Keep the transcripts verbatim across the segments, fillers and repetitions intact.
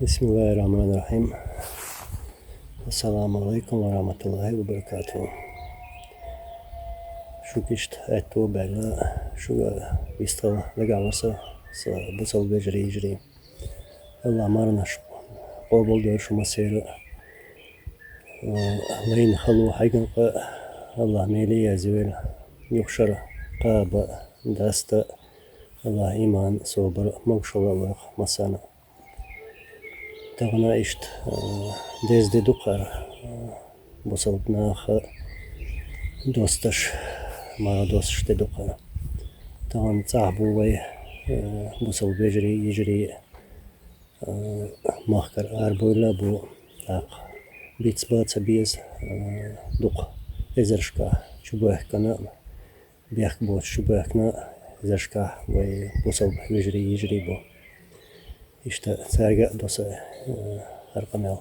بسم الله الرحمن الرحيم. السلام عليكم ورحمة الله وبركاته. Шуга иштта аьттув баьлла, шуга вистхила дагахь вар со, са бусалба вежарий, йижарий. АллахӀа марханаш къобалдойла шу массеран а. Э, лайна хало хьайгара къа АллахӀа меле а язйойла, юха шера кхаба, даста АллахӀа иман, собар, могашалла лойла массарна а. Тахана иштта, э, деза ди ду-кх хӀара, э, бусалба наха досташ, марха досташ ди ду-кх хӀара. Тахана цӀахь бу вай, э, бусалба вежарий, йижарий, э, махкара арабовла а бу, тӀаккха бицбан а ца беза, э, дукха эзаршкахь чубоьхкина, бехк боцуш чубоьхкина эзаршкахь вай бусалба вежарий, йижарий бу. Иштта цаьрга а до со, э, хӀара къамел.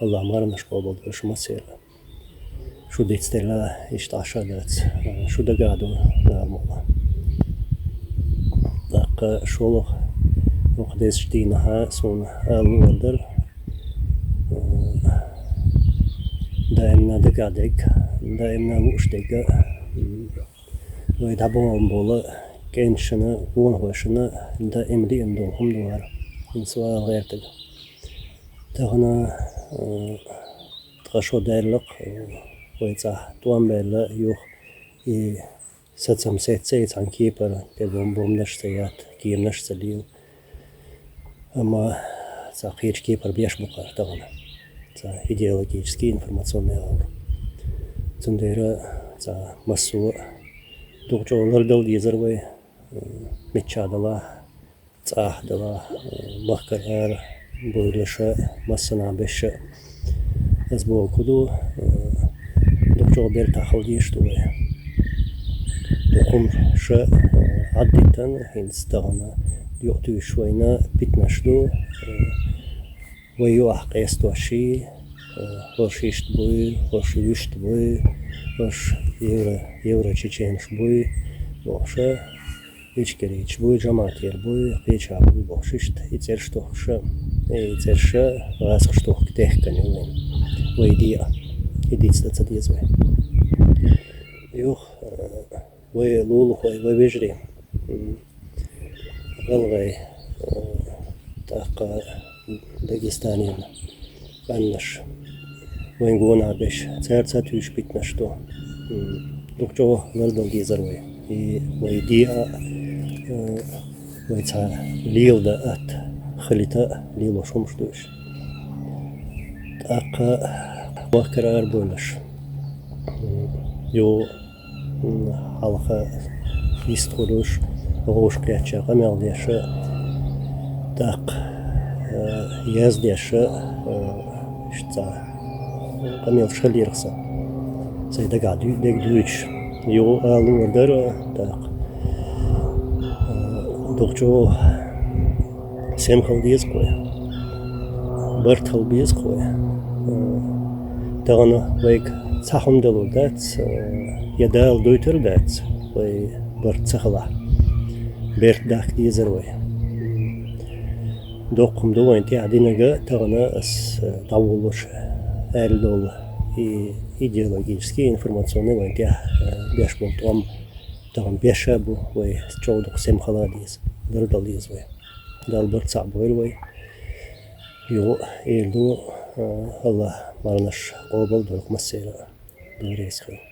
АллахӀа марханаш къобалдойла шу массеран а. Шу дицделла иштта Ӏаш а дац, э, шу дагахь ду, Дала мукъ лахь. ТӀаккха шолгӀа, хӀокху дезачу дийнахьа суна ала луур дара, э, даимна дагахь дерг, даимна лууш дерг, м, вай дӀабахана болу кӀенташна, гонахошна даим лиъна долу хӀума ду хӀара, хӀинца вала гӀертарг. Тахана, э, тхан шо даьлла-кх, э, вай цӀахь тӀом баьлла юха и сацам сецций цхьана кепара, тӀе бом-, бомбанаш ца етта, кеманаш ца лела. Амма цхьа кхечу кепара беш бу-кх хӀара тахана. Цхьа идеологический информационный гӀала. Цундела цхьа массо а дукха чӀогӀа лардала дезара вай, э, миччахь далахь, цӀахь далахь, э, махкара ара бовлуш а, массанхьа беш а. Ас бохург ду, э, дукха чӀогӀа бертахь хила дезаш ду вай. Дукха хӀума ша, э, Ӏаддитина, хӀинца тахана юкъатуьйсуш вайна питанаш ду, э, вай юкъахь къестош ший, э, хӀорш иштта буй, хӀорш вуьшта буй, хӀорш евро-, евро-чеченаш буй бохуш а, ичкериташ буй, жамаӀатера буй, кхечахь буй бохуш иштта, и цӀераш тохкуш а, и цӀераш а гӀазкхаша тохка техкина ю вайна. Вай де а, и дицдан ца деза вай. Юха, э, вай лулахой, вай вежарий, м, гӀалгӀай, э, тӀаккха Дагестанера къаьмнаш, вайн гонахьа беш, цара ца туьйсуш питанаш ду. М, дукха чӀогӀа лардала дезара вай. И вай де а, э, вай цхьа леладан атта хилийта а лелош хӀумаш ду уьш. ТӀаккха махкара арабовлуш, м, ю М, хьалха йистхуьлуш, гӀовш кхетча къамел деш а, тӀаккха, э, яздеш а, э, иштта цхьа къамелаш хиллера сан. Сайн дагахь дуь-, дерг дуьйцуш. Юха ала луур дара, тӀаккха, э, дукха чӀогӀа сема хила деза-кх вай. Барт хила беза-кх вай. Э, тахана вайга цхьа хӀума далур дац, э, я Дала дуьйцур дац, вай барт ца хилахь. Бертахь дахка дезара вай. Доккха хӀума ду вайна тӀехь динарг, тахана ас, э, дӀаволалуш аьлла долу и идеологический, информационный вайна тӀехь, э, беш болу тӀом. Тахана беш а бу вай, чӀогӀа дукха сема хила а деза, лардала деза вай. Далла барт цхьаъ бойла вай. Юха эр ду, а, АллахӀа марханаш къобалдойла массеран а. Дела реза хуьлда.